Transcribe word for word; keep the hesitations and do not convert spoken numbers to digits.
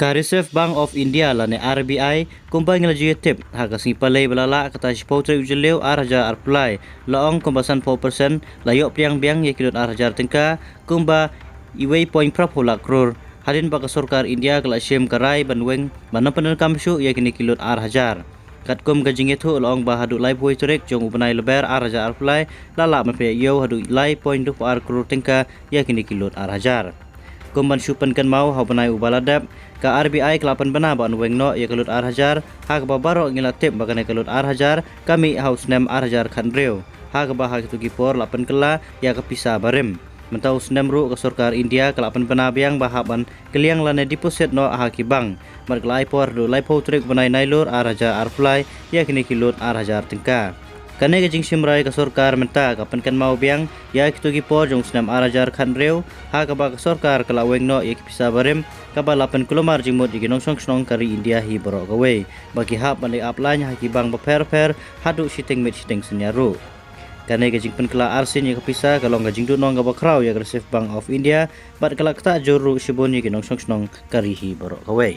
Ka Reserve Bank of India lane R B I kumba ngi la ju ïa tip ha ka sngi Palei ba la lah, kata shiphew tarik u Jylliew ar hajar arphew lai, la ong kumba sanphew percent la ïoh pdiang biang ïa ki lut ar hajar tyngka, kumba iwei point phraphew lak klur, hadien ba ka sorkar India ka la shim ka rai ban weng ban ym pyndonkam shuh ïa kine ki lut ar hajar. Katkum ka jingïathuh, la ong ba haduh laiphew tarik jong u bnai Lber ar hajar arphew lai, la lah ban pynïoh haduh lai point duphew ar klur tyngka ïa kine ki lut ar hajar. Kum ban shu pynkynmaw, ha u bnai uba la dep, ka R B I ka la pynbna ban weng noh ïa ka lut ar hajar, ha kaba baroh ngi la tip ba kane ka lut ar hajar ka mih ha u snem ar hajar khathynriew, ha kaba ha kito ki por la pynkylla ïa ka pisa barim. Mynta u snem ruh ka sorkar India ka la pynbna biang ba hap ban kylliang lane deposit noh ha ki bank, bad ka la ai por haduh laiphew tarik bnai Nailur ar hajar arphew lai ïa kine ki lut ar hajar tyngka. Kane ka jingshim rai ka sorkar mynta ka pynkynmaw biang ïa kito ki por jong u snem ar hajar khathynriew, ha kaba ka sorkar ka la weng noh ïa ki pisa barim, kaba la pynkulmar jingmut ïa ki nongshong shnong ka ri India hi baroh kawei, ba ki hap ban leit ap lain ha ki bank bapher bapher haduh shiteng miet shiteng synñiar ruh. Kane ka jingpynkylla arsien ïa ka pisa ka long ka jingduhnong kaba khraw ïa ka Reserve Bank of India, bad ka la ktah jur ruh shibun ïa ki nongshong shnong ka ri hi baroh kawei.